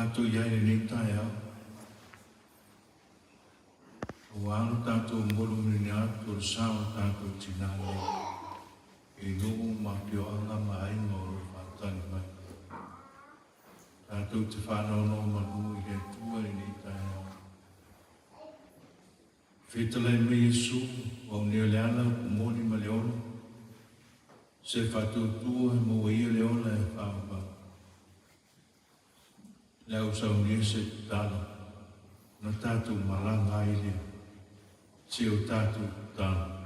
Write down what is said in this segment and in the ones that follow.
Matou i ai lenei taeao, aua lo tatou molimolina atu o le sa o tatou tina nei i nuu ma afioaga ma aiga o lo o faatali mai. Tatou te faanonomanu i le Atua i lenei taeao. Fetalai mai Iesu, o au nei o le ala, o ku moni ma le ola, se faatuatua e maua ia le ola e faavavau. Le au saunia se tatalo na tatou malaga ai lea, se o tatou tatalo.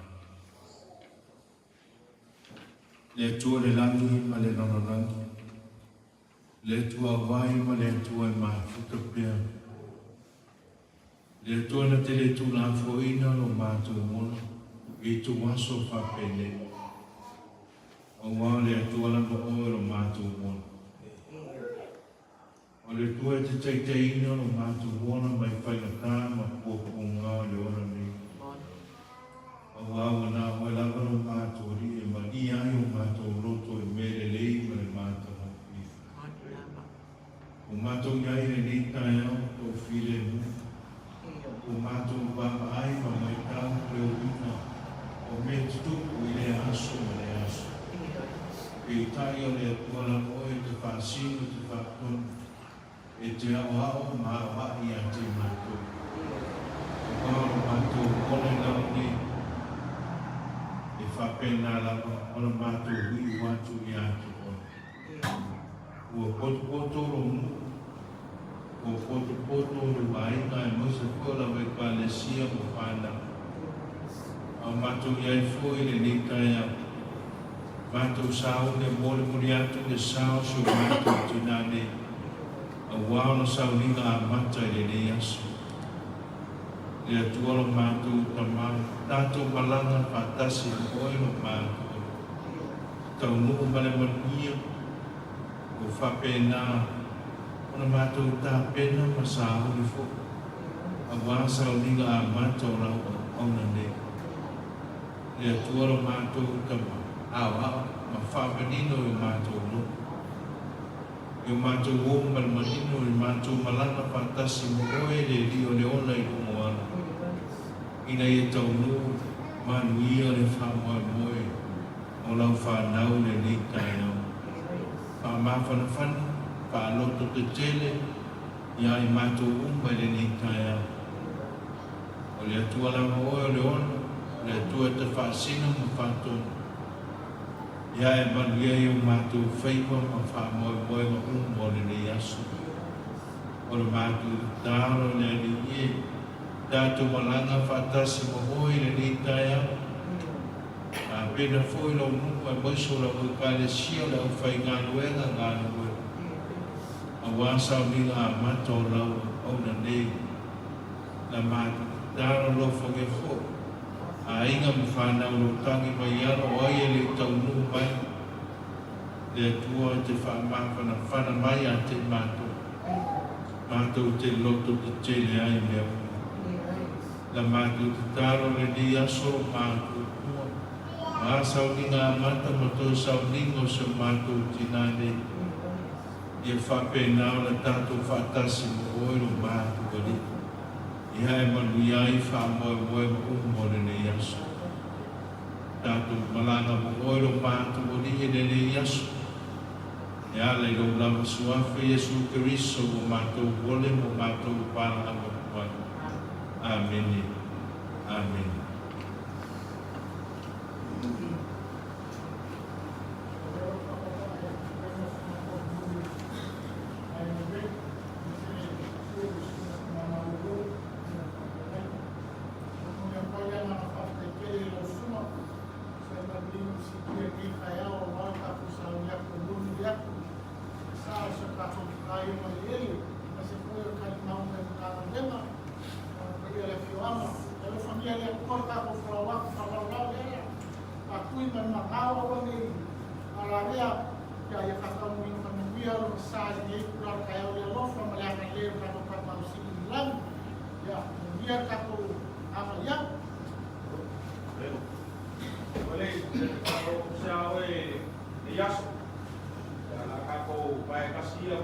Le Atua le lagi ma le lalolagi, le Atua auai ma le Atua e mafuta pea, Le Atua na te le tuulafoaina lo matou ola i ituaso faapenei, aua o le Atua lava oe lo matou ola. O le Atua e te taitaiina lo matou ola mai faigata ma puapuaga o le ola nei, aua ua na oe lava lo matou Alii e malia ai o matou loto i mea lelei ma le matagofie. Ua matou i ai i lenei taeao tou filemu. Ua matou vaavaai ma maitau le uiga o mea tutupu i lea aso ma lea aso. Peitai o le Atua lava oe e te faasino e te faatonu, e te aoao ma aoai ia te matou. Aua o lo matou ola i lalo nei, e faapena lava ona matou uiu atu ia te oe. Ua potopoto lou nuu, ua potopoto lou aiga aemaise foi o lau Ekalesia ma fanau. A o matou i ai foi i lenei taeao, matou sauni e molimoli atu le sa o si o matou tinā nei, aua ona sauniga amata i lenei aso. Le Atua lo matou Tama, tatou malaga faatasi ma oe lo matou Alii. Taunuu ma le manuia, ua faapena ona matou tapena ma sauni foi, aua sauniga amata o lau auauna nei. Le Atua lo matou Tama, aoao ma faamanino i o matou loto, i o matou o ma le manino i matou malaga faatasi ma Oe le Alii o le ola i luga o ala, ina ia taunuu manuia le faamoemoe o lau fanau lenei taeao. Faamafanafana, faaloto tetele ia i matou uma i lenei taeao. O le Atua lava oe o le ola, o le Atua e te faasino ma faatonu. Ia e manuia i o matou faiva ma faamoemoega uma o lenei aso. O le matou tatalo le Alii e, tatou malaga faatasi ma oe i lenei taeao. Tapena foi lou nuu aemaise o lau Ekalesia o le aufaigaluega galulue aua sauniga amata o lau auauna nei. Na matou tatalo alofagia foi aiga ma fanau lou tagi mai alo o ai e le i taunuu mai. Le Atua e te faamafanafana mai ia te matou, matou te loto tetele ai mea uma. Na matou tatalo lenei aso lo matou Atua, ma sauniga amata ma toe sauniga o si o matou tina nei, ia faapena ona tatou faatasi ma oe lo matou Alii, ia e manuia ai faamoemoega uma o lenei aso. Tatou malaga ma oe lo matou Alii i lenei aso, e ala i lou lava Suafa Iesu Keriso ua matou ole ma matou valaau atu ai. Amene. Amene. Paia le afioaga, alofagia le Atua le tatou folau atu faalaolao lea faatui ma le magao aua nei alalea ia ia faataunuuina manuia lona sa i lenei itula o le taeao i le alofa ma le agalelei o le tatou Tapaau Sili i le lagi. Ia manuia le tatou agai atu. Ia, o le a tatou pae tasi ia.